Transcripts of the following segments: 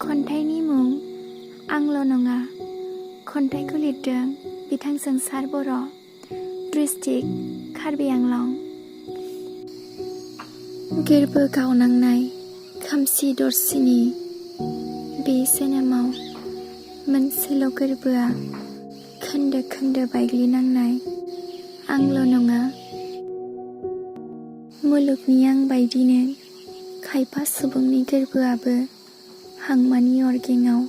खन्थाइनि मुं आंल' नङा। खन्थाइखौ लिरदों बिथां जोंसार बर', डिस्ट्रिक्ट कार्बि आंलं। गोरबो गावनांनाय खोमसि दरसिनि बे जोनोमाव मोनसेल' गोरबोआ खोन्दो खोन्दो बायग्लिनांनाय आंल' नङा। मुलुगनि आं बायदिनो खायफा सुबुंनि गोरबोआबो हांमानि अरगेंआव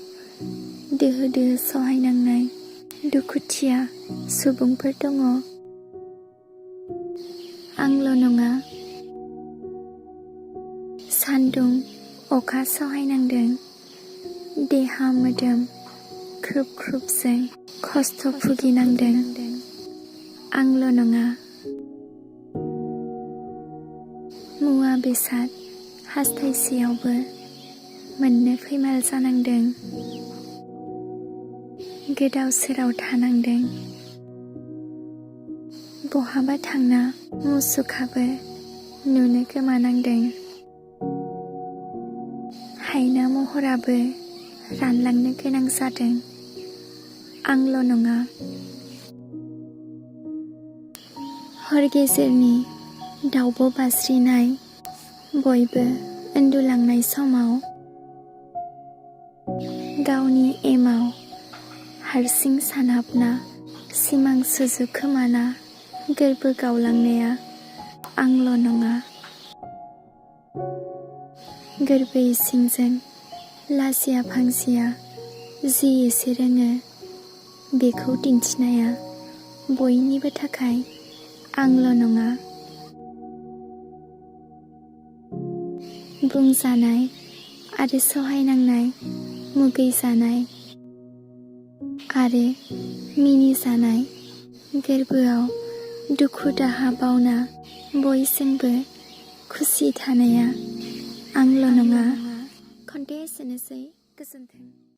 दोहो दोहो सहायनांनाय दुखुथिया सुबुंफोर दङ। आंल' नङा। सान्दुं अखा सहायनांदों, देहा मोदोम ख्रुब ख्रुबजों खस्थ' भुगिनांदों। आंल' नङा। मुवा बेसाद हास्थायसेयावबो मोननो फैमाल जानांदों, गोदाव सोराव थानांदों। बहाबा थांना मुसुखाबो नुनो गोमानांदों। हायना महराबो रानलांनो गोनां जादों। आंल' नङा। हर गेजेरनि दाउब' बास्रिनाय बयबो उन्दुलांनाय समाव गावनि एमाव हारसिं सानहाबना सिमां सुजुखोमाना गोरबो गावलांनाया आंल' नङा। गोरबो इसिंजों लाजिया फांजिया जि एसे रोङो बेखौ दिन्थिनाया बयनिबो थाखाय आंल' नङा। बुंजानाय आरो सहायनांनाय, मुगैजानाय आरो मिनिजानाय गोरबोआव दुखु दाहा बावना बयजोंबो खुसि थानाया आंल' नङा। खन्थाइया एसेनोसै। गोजोन्थों।